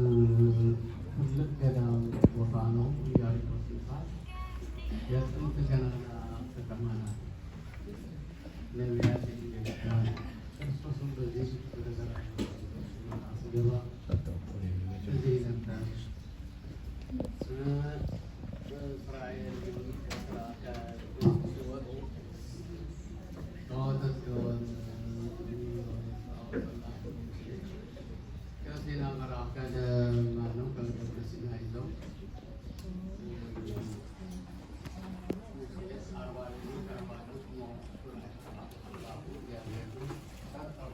ትልቅ ገዳም ቦታ ነው። ኢያሪኮ ሲባል የጥንት ገናና ከተማ ናት። ነቢያት የሚገኙባት፣ ክርስቶስም በዚህ ወደ ዘላለም ሲገባ እዚህ ነበር። እስራኤል ሲወጡ ከወተት ግዮን ከሲና በረሃ ከማነው ከምድረ ሲና ይዘው ሙሴ 40 ሌሊት 40 ቀን ጾሞ እግዚአብሔርን ጠርተው፣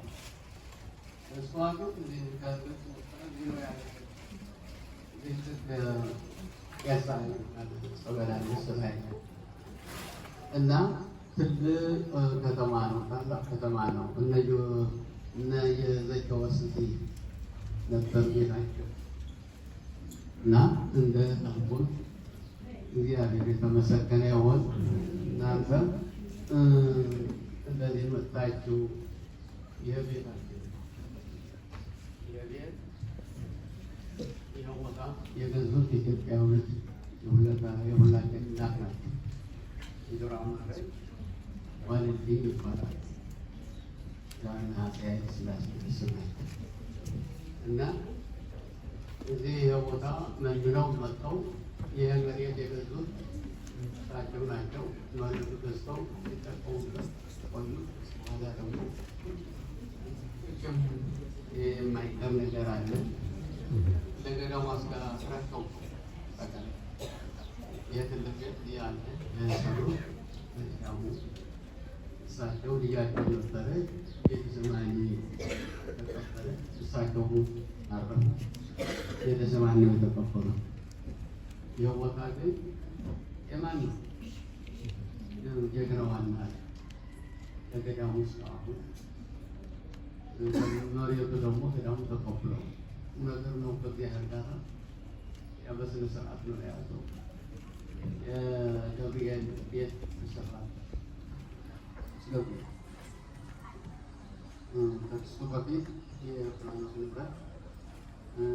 እሷ ግን እዚህ ከግብፅ ወጥታ እዚህ ነው ያለችው። እዚህ ቄሳ ጸበል አለ ስላይ እና ትልቅ ከተማ ነው። ታላቅ ከተማ ነው። እነ የዘኬዎስ እዚህ ነበር ቤታቸው እና እንደ ታቦት እግዚአብሔር የተመሰገነ ይሁን። እናንተም እንደዚህ መጥታችሁ ይህ ቤታችሁ፣ ይህ ቤት፣ ይህ ቦታ የገዙት ኢትዮጵያዊት የሁላችን እናት ናቸው። ወይዘሮ አማረች ዋልልኝ ይባላል። ዋና አፄ ኃይለ ሥላሴ ቤተሰብ ናቸው እና እዚህ ይህ ቦታ መንግነው መጥተው ይህ መሬት የገዙት እሳቸው ናቸው። መሬቱ ገዝተው ሲጠቀሙበት ቆዩ። በኋላ ደግሞ የማይቀር ነገር አለ። ለገዳሙ አስረከቡ። ይህ ትልቅ ቤት አለ የሰሩ ገዳሙ እሳቸው ልጃቸው ነበረ። ጌቴሴማኒ ተቀበለ። እሳቸው አረፉ። ጌቴሴማኒ ነው የተቀበሉ። ይህ ቦታ ግን የማን ነው? ጀግናዋ እናት ለገዳሙ ውስጥ አሁን መሬቱ ደግሞ ገዳሙ ተቀብለው ነገር ነው። ከእግዚአብሔር ጋር ያ በስነ ስርዓት ነው የያዘው። የገብርኤል ቤት ተሰራ። ገብርኤል ከእሱ በፊት የፕላኖስ ንብረት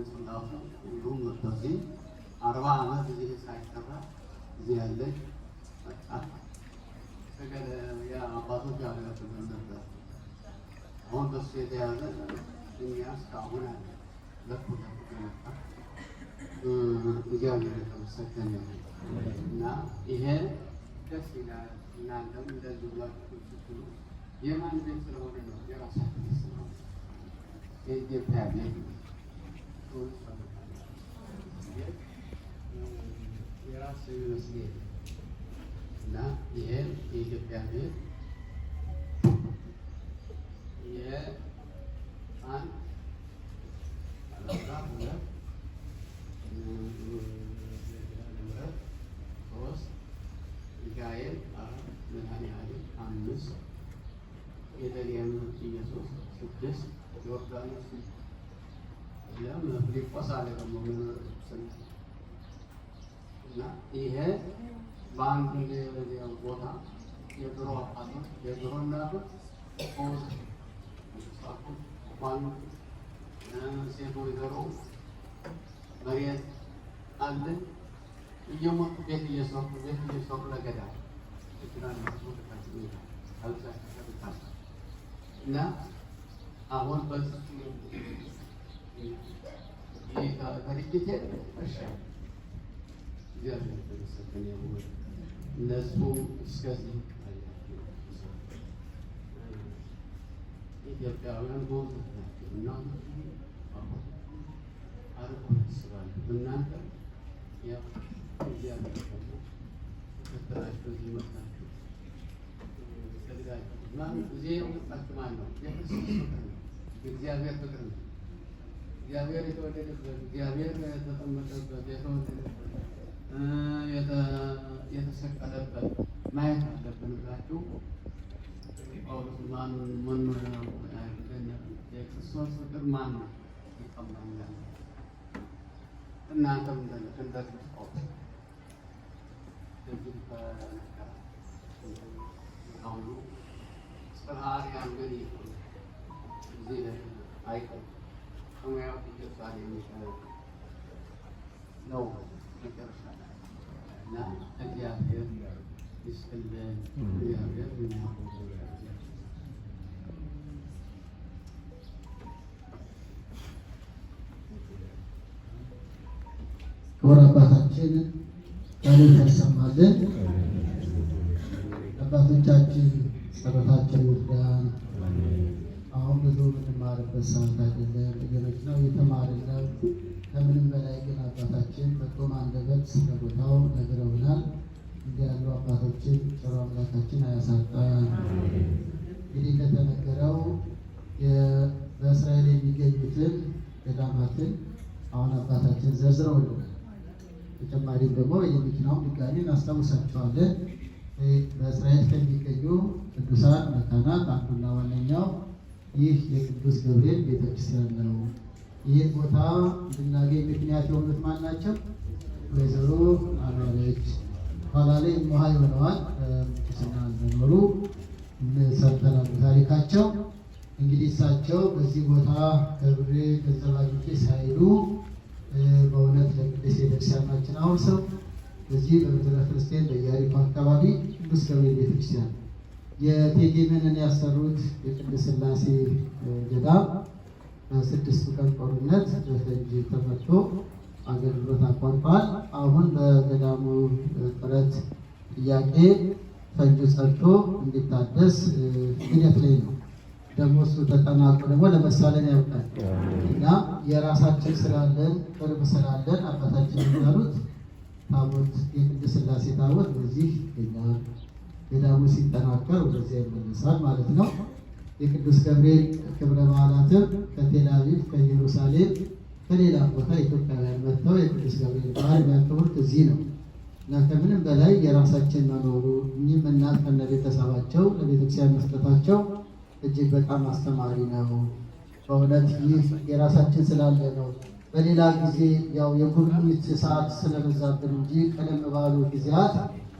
ጽላቱ ሁሉም መጥቶ እዚህ 40 ዓመት እዚህ ሳይሰራ እዚህ ያለች መጣ። የአባቶች ያገለግሉ ነበር። አሁን በሱ የተያዘ እኛ እስካሁን አለ ለኩ መጣ። እግዚአብሔር የተመሰገነ ይሁን እና ይሄ ደስ ይላል። እናንተም እንደዚህ ብላችሁ ስትሉ የማን ቤት ስለሆነ ነው? የራሳችሁ ቤት ስለሆነ የኢትዮጵያ ቤት ነው። የራስ የሚመስል የለም እና ይሄ የኢትዮጵያ ቤት የአንድ 12 ምህረት፣ ሶስት ሚካኤል፣ አራት መድኃኔዓለም፣ አምስት ቤተልሔም ኢየሱስ፣ ስድስት ዮርዳኖስ ለም ፊልጶስ አለ ደግሞ እና ይሄ በአንድ ቦታ የድሮ አባቶች የድሮ እናቶች ሴት ወይዘሮ መሬት አለ እየሞቱ ቤት እየሰሩ ቤት እየሰሩ ለገዳም እና አሁን ከድርጅቴ እሺ እግዚአብሔር የተመሰገነ ይሁን። እነሱ እስከዚህ ኢትዮጵያውያን ጎበዞች ናቸው። እናቶች አርቆ ያስባሉ። እናንተ ያው እግዚአብሔር ደግሞ ተከተላችሁ እዚህ መጣችሁ ሰግዳችሁ ማን እዚህ የመጣችሁ ማን ነው? የክርስቶስ ፍቅር ነው። የእግዚአብሔር ፍቅር ነው። እግዚአብሔር የተወለደበት፣ እግዚአብሔር የተጠመቀበት፣ የተወለደበት፣ የተሰቀለበት ማየት አለብን ብላችሁ ጳውሎስ ማን ምን የክርስቶስ ፍቅር ማን ነው ይቀማኛል። እናንተም እንደ ክርስቶስ እዚህ ተነገረ። አሁኑ ጽርሐ አርያም ግን ይሁን እዚህ አይቀርም። ሰማያዊ ኢየሩሳሌም ነው መጨረሻ ላይ። እና እግዚአብሔር ይስጥልን። እግዚአብሔር እኛ ክቡር አባታችን ቃሉን ያሰማልን። አባቶቻችን ጸሎታቸው ይርዳን። አሁን ብዙ የምንማርበት ሰዓት አይደለም። በየመኪናው እየተማርን ነው። ከምንም በላይ ግን አባታችን በጾም አንደበት ስለ ቦታው ነግረውናል። እንዲህ ያሉ አባቶችን ቸሩ አምላካችን አያሳጣን። እንግዲህ እንደተነገረው በእስራኤል የሚገኙትን ገዳማትን አሁን አባታችን ዘርዝረውልናል። ተጨማሪም ደግሞ በየመኪናውም ድጋሚ እናስታውሳቸዋለን። በእስራኤል ከሚገኙ ቅዱሳን መካናት አንዱና ዋነኛው ይህ የቅዱስ ገብርኤል ቤተክርስቲያን ነው። ይህን ቦታ እንድናገኝ ምክንያት የሆኑት ማን ናቸው? ወይዘሮ አኗረች ኋላ ላይ እሞሃይ ሆነዋል። ምንኩስና እንደኖሩ ሰምተናል ታሪካቸው። እንግዲህ እሳቸው በዚህ ቦታ ከብሬ ገንዘብ አግኝቼ ሳይሉ በእውነት ለቅድስት ቤተክርስቲያናችን አውርሰው በዚህ በምድረ ፍልስጤም በኢያሪኮ አካባቢ ቅዱስ ገብርኤል ቤተክርስቲያን የእቴጌ መነን ያሰሩት የቅድስት ሥላሴ ገዳም በስድስቱ ቀን ጦርነት በፈንጂ ተመቶ አገልግሎት አቋርጧል። አሁን በገዳሙ ጥረት ጥያቄ ፈንጂ ጸድቶ እንዲታደስ ሂደት ላይ ነው። ደግሞ እሱ ተጠናቆ ደግሞ ለመሳለም ያብቃል እና የራሳችን ስላለን ቅርብ ስላለን አባታችን እንዳሉት ታቦት የቅድስት ሥላሴ ታቦት በዚህ ይገኛል። ገዳሙ ሲጠናከር ወደዚያ ይመለሳል ማለት ነው። የቅዱስ ገብርኤል ክብረ በዓላትም ከቴል አቪቭ፣ ከኢየሩሳሌም፣ ከሌላም ቦታ ኢትዮጵያውያን መጥተው የቅዱስ ገብርኤል በዓል የሚያከብሩት እዚህ ነው እና ከምንም በላይ የራሳችን መኖሩ እኚህም እናት ከነ ቤተሰባቸው ለቤተክርስቲያን መስጠታቸው እጅግ በጣም አስተማሪ ነው። በእውነት ይህ የራሳችን ስላለ ነው። በሌላ ጊዜ ያው የጉብኝት ሰዓት ስለበዛብን እንጂ ቀደም ባሉ ጊዜያት